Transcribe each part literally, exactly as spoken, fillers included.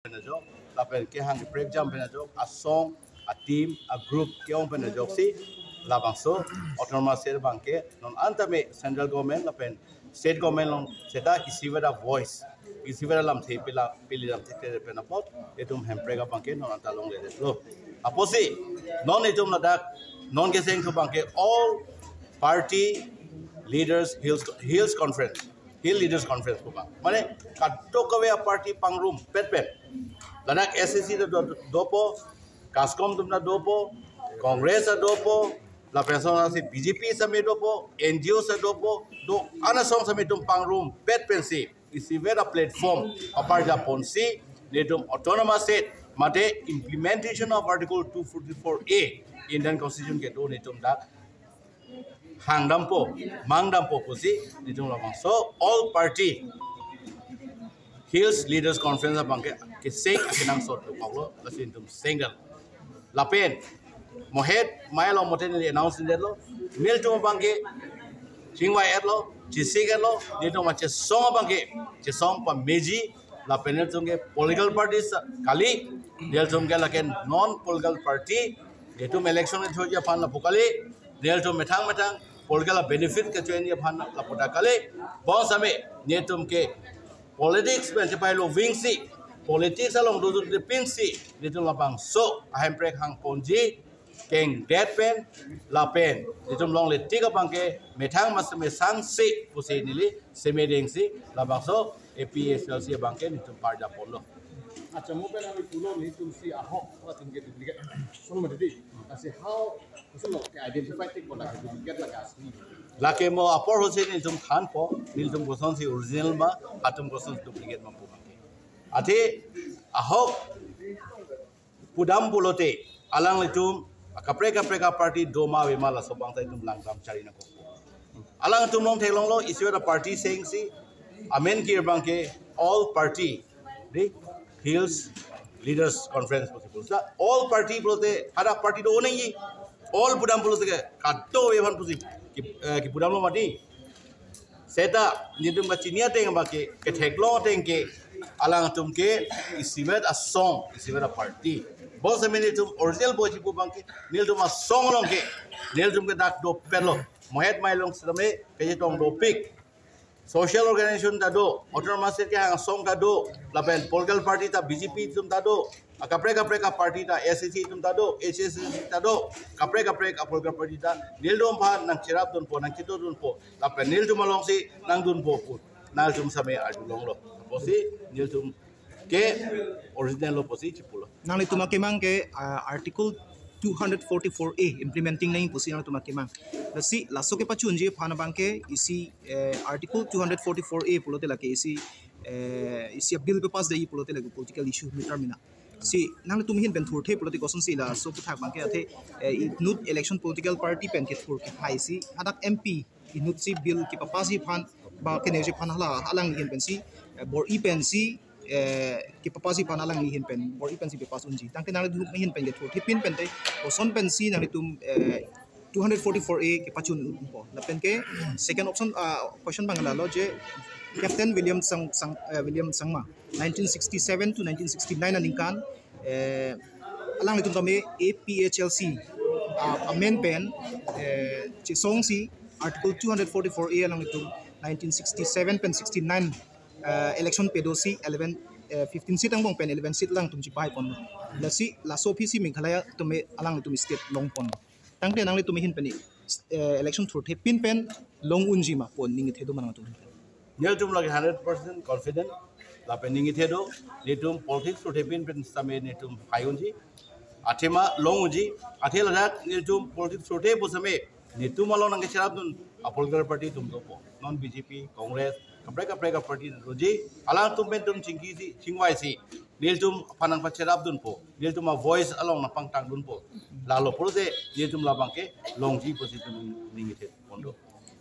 pen ajok, lapen kehang kaprek jam pen ajok, asong, ateam, agroup ke-ong pen ajoksi, labangso autonomous state abangke non anta me central government lapen state government along seta isivet a-voice, isivet alamthe pila, pili lamthe te pen apot, itum Hemprek abangke non anta longledetlo. Apotsi non itum ladak non keseng thu abangke All Party Leaders Hills, Hills Conference, Hill Leaders Conference pu abang. Mane kadokave a-party pangrumpet pen. Ladak S A C do, do, dopo, CASCOM atum ta dopo, Congress ta dopo, lapen asonsi B J P same dopo, N G O same dopo, do-an asong same itum pangrumpet pensi isivet a-platform kaparjaponsi, netum autonomous state mate implementation of Article two forty-four A Indian Constitution kedo netum dak hangdampo, mangdampo pusi netum labangso All Party Hills Leaders Conference abangke keseng akenangsot dokoklo, lasi netum sengdam. Lapen mohet mai along mote neli announce detlo, nelitum abangke chingvai-etlo, chisik-etlo, netum achesong abangke chesong pameji, lapen nelitum ke political parties kali, nelitum ke lake non political party, netum election kechoji aphan lapu kali, nelitum methang methang political benefit kechoji aphan lapu ta kali, bonsitame netum ke politics pen chepailo vingsi, politics along dodunde pensi, netum labangso a-Hemprek hangponji, kengdet pen, lapen netum longle tik abangke methang mas mesangsi pusi neli semedengsi labangso A P H L C abangke netum parjaponlo. Acha, mo pen ami pulo netumsi ahok atum ke duplicate. Son ma didi. Lasi how, koson lo ke identify tik bola ke duplicate la ke asli. Lake mo apor hosi netum thanpo, netum kosonsi original ma, atum kosonsi duplicate ma pu abangke. Athe ahok pudam pulote, alanglitum kaprek kaprek a-party doma avema laso abang ta itum langdam chari nangkok. Alangtum along theklonglo, isivet a-party sengsi, amen kir abangke All Party, di, Hills Leaders Conference pusi pulo. All party pulote, hadak party do-o nangji. All pudam pulote ke, kadokave aphan pusi, ki, eh, kipudamlo mati. Seta netum kachini ateng abangke, ketheklong ateng ke, alangtum ke isivet asong, isivet a-party. Bonsitame netum original boji pu abangke, netum asong along ke, netum ke dak dopetlo. Mohet mai along sitame kachetong dopik. Social organization ta do, autonomous state kehang asong ta do, lapen political party ta B J P atum ta do, kaprek kaprek a-party ta S A C atum ta do, H S A C ta do, kaprek kaprek a-political party ta nelitum aphan nangcherapdunpo, nangchedodunpo, lapen nelitum alongsi nangdunpo pu nangtum same arjulonglo. Apotsi nelitum ke original lo pusi chipulo. Nanglitum akemang ke, ah, Article two hundred forty-four A implementing nangji pusi nanglitum akemang. Lasi laso kepachunji aphan abangke isi, eh, Article two hundred forty-four A pulote lake isi, eh, isi a-bill pepass detji pulote lake political issue meter mena. Si nanglitum ahin pen thurthe pulote kosonsi laso aputhak abangke athe, eh, inut election political party pen kethur kehaisi hadak M P inutsi bill kepapassji aphan ba keneji aphan hala alangli ahin pensi, eh, bor-i pensi, eh, kepapassji aphan alangli ahin pen bor-i pensi pepass unji. Tangte nanglitum ahin pen kethurthepin pen te koson pensi nanglitum, eh, two hundred forty-four A kepachun unpo. Lapen ke second option, ah, question abang lalo je Captain William Sang, Sang, eh, William Sangma, nineteen sixty-seven to nineteen sixty-nine aningkan, eh, alanglitum tame A P H L C, ah, amen pen, eh, chesongsi Article two hundred forty-four A alanglitum nineteen sixty-seven pen sixty-nine, eh, election pedosi eleven, eh, fifteen seat angbong pen eleven seat alangtum chipahaiponlo. Lasi laso aphisi Meghalaya tame alanglitum state longponlo. Tangte nanglitum ahin pen, eh, election thurthepin pen long unji ma pu aning kethe do ma nangtum ahin pen? Nelitum lake hundred percent confident, lapen aning kethe do, netum politics thurthepin pen sitame netum hai unji, athema long unji, athe ladak netum politics thurthe pu sitame, netum along nangkecherapdun a-political party atum dopo. Non B J P, Congress, kaprek kaprek a-party doji, alangtum pen netum chingkisi, chingvaisi, nelitum aphan nangpacherapdunpo, nelitum a-voice along nangpangtangdunpo. Lalo pulote nelitum labangke longji pusi itum aning kethepon do.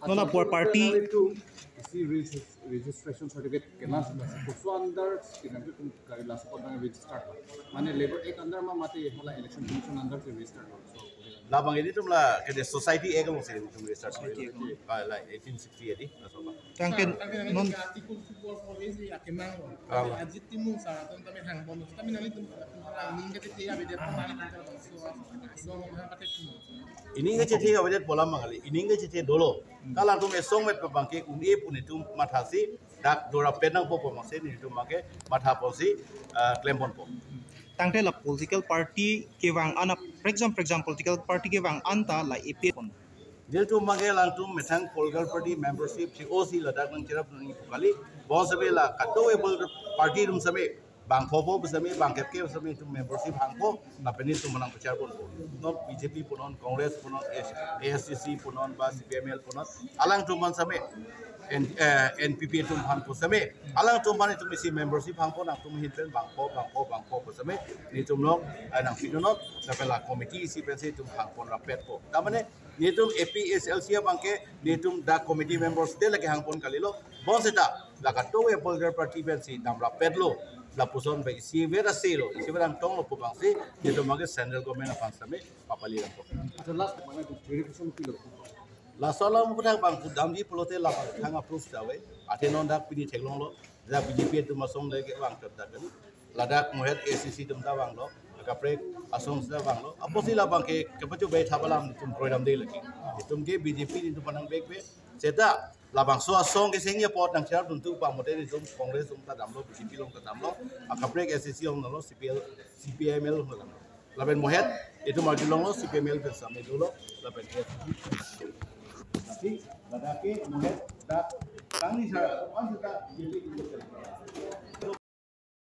Non apor party. Nelitum isi regis-, registration certificate kelas, koso under, kinam itum kari laso abang register. Mane Labour Act under ma mate hala Election Commission under si register. So, Labang ilitum la ke de Society Act alongsi ilitum register. Society Act. Ah, la eighteen sixty adi, laso abang. Tangke, sir, tangke non article two four four A si akemang lo. Ah. Ajit Timung sir atum tame hangbom, tame nanglitum aning kachethe avedet, nanglitum aning kachethe avedet pu alam abang kali. Aning kachethe dolo. Hmm. Alangtum esong met abangke un-e pu netum mathasi dak dorapet nangpo pu abangsi netum abangke matha ponsi, ah, klem ponpo. Tangte la political party kevang an, for example, for example, political party kevang an ta la A P F pon. Nelitum abangke alangtum methang political party membership si O C ladak nangcherap nangji pu kali. Bonsitame la kadokave political party atum sitame bang pho pho sitame, bang kep kep sitame itum membership hangpo, lapen itum manang pachar ponpo. Non B J P punon, Congress punon, A S D C punon, ba C P I M L punon, alangtum aphan sitame, N-, eh, N P P atum aphan pu sitame, alangtum aphan itum isi membership hangpo, nangtum ahin pen bang pho, bang pho, bang pho pu sitame, netum along, eh, nangpinon, lapen la committee isi pensi itum hang pon rapetpo. Ta mane, netum A P H L C abangke, netum dak committee members te lake hang pon kalilo, bonsita, la kadokave political party pensi damrapetlo, lapuson abang isivet aselo, isivet angtonglo pu abangsi, netum abangke central government aphan sitame papali rangpo. Acha last mana tu clarification pilo. Laso alam aphuthak bang pudamji pulote labang thang approve ta ave. Athe non dak pini theklonglo. Dak B J P atum asong le ke bang tep dak kan. Ladak mohet A C C atum ta vanglo. Kaprek asong sita vanglo. Apotsi labangke kepachobei thap alam itum kroidamde lagi. Itum ke B J P netum aphan nang bek be. Seta labangso asong keseng apot nangcherap duntu pa mote netum Congress along ta damlo, B J P along ta damlo. Akaprek A C C along damlo, C P L, C P I M L along ta damlo. Lapen mohet, itum arjulonglo, C P I M L pen sitame dolo, lapen A S D C. Tapi, ladak ke mohet, dak, tangni sa, pan sita, jadi itu.